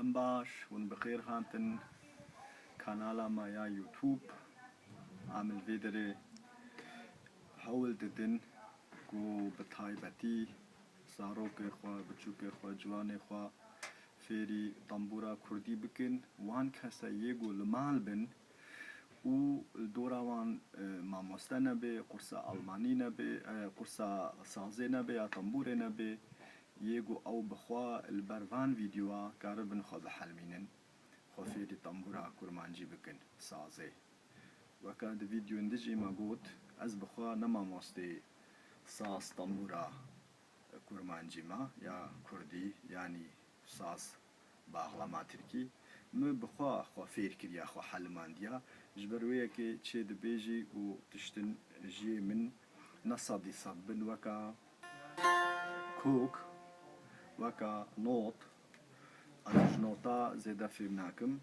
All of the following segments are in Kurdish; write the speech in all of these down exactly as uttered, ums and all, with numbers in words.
Em baş, hûn bi xêr hatin kanala me ya YouTube. Em li vê derê hewl didin ku bi taybetî zarokê xwe, biçûkê xwe, ciwanê xwe fêrî tembûra kurdî bikin. Wan kese yê ku li mal bin û li dora wan, e, mamoste nebe, qursa almanî nebe, e, qursa sazê nebe ya tembûrê nebe, yê ku ew bi xwe li ber van vîdyoa karibin xwe bihelmînin, xwe fêrî tembûra kurmancî bikin, sazê. Weke di vîdyoyên dijî me got, ez bi xwe ne mamostê saz tembûra kurmancî me ya kurdî, yanî saz, bağlama tirkî. Min bi xwe xwe fêr kiriya, xwe helimandiya. Ji ber wê yekê çê dibêjî û tiştin jiyê min ne sedî sed bin weka kok, weka not. Ez ji nota zêde fêm nakim.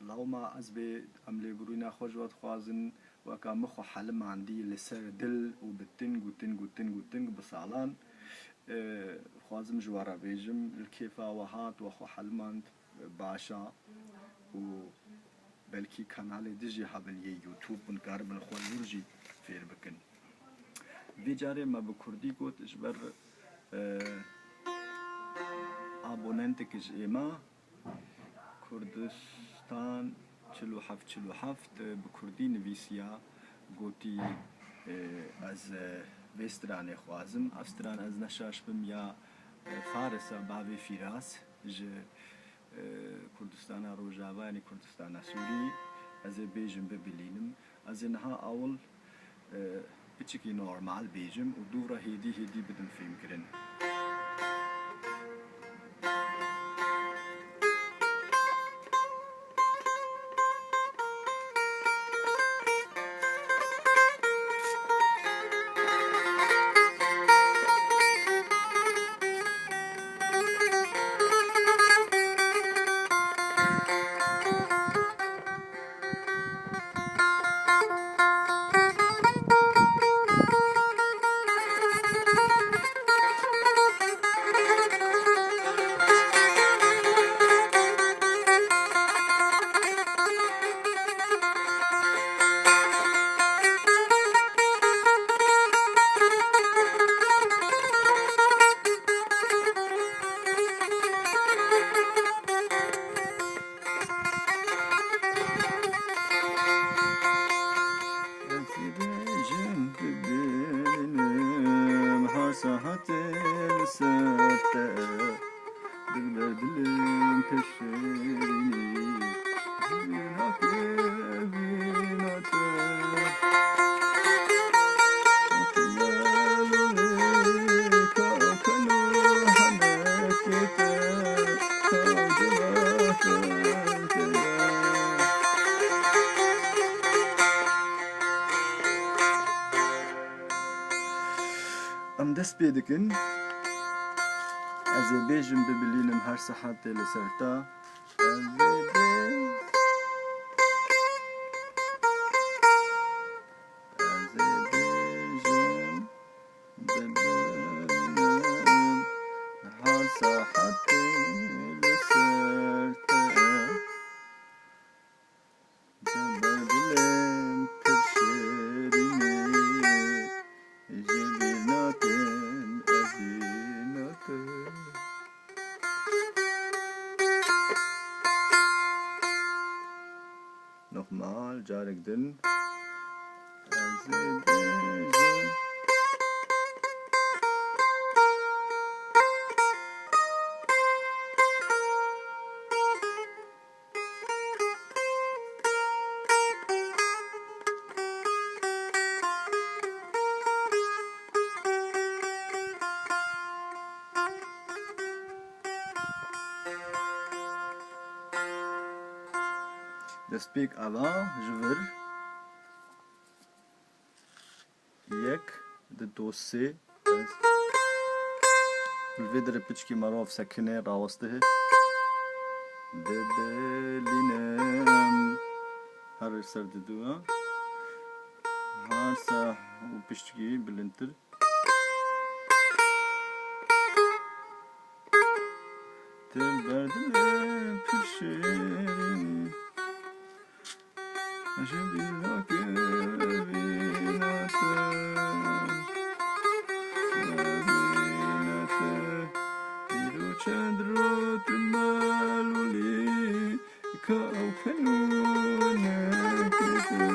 Lewma ez bê em lêbûrîna xwe ji we dixwazin, weka min xwe helimandî li ser dil û bi ting û ting û ting û ting bi salan. E, dixwazim ji we re bêjim, li kêfa we hat, we xwe helimand, baş e û belkî kanalê din jî hebin yê YouTube, hûn karibin xwe li wir jî fêr bikin. Vê carê me bi kurdî got, ji ber, e, abonentek ji êma, Kurdistan çil û heft çil û heft, e, bi kurdî nivîsiya, gotî, e, ez, e, vê stranê xwazim. Ev stran, ez ne şaş bim, ya, e, Faris e, bavê Fîras, ji, e, Kurdistana Rojava, yanî Kurdistana Sûrî, ez ê bêjim, bibilînim. Ez ê niha awil, e, piçikî normal bêjim û dû re hêdî hêdî bidim fêmkirin. Ez ê bêjim bibînim her saetê li ser te, dilber dilê min pê şêrînî, zivîna te, vîna te. Em dest pê dikin. Ez ê bêjim, bibilînim her saetê li ser te. Ez ê bê-, ez ê bêjim, bibilînim her saetê li ser te. Dilber dilê min pir şêrînî, ji bîr nakin ez vîna te. Nochmal, carek din. Ez ê bêjim. Destpêk ava ji vir. Yek, di do sê, ez li vê derê piçkî merov sekine, rawestihê. Dibelînim. Her ser didu, ha. Her sah û piştgî bilindtir. Til berdilê pir şêrîn. Ji bîna kevîna te, kevîna te. Îro çend rot melûlî, ka ew kenûne kete.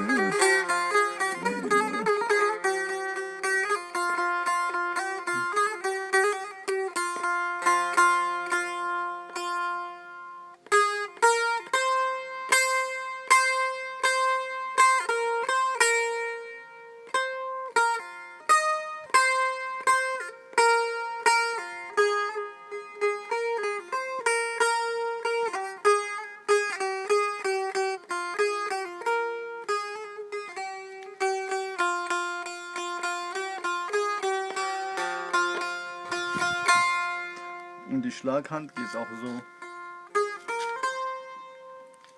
Und die Schlaghand geht auch so.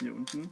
Hier unten.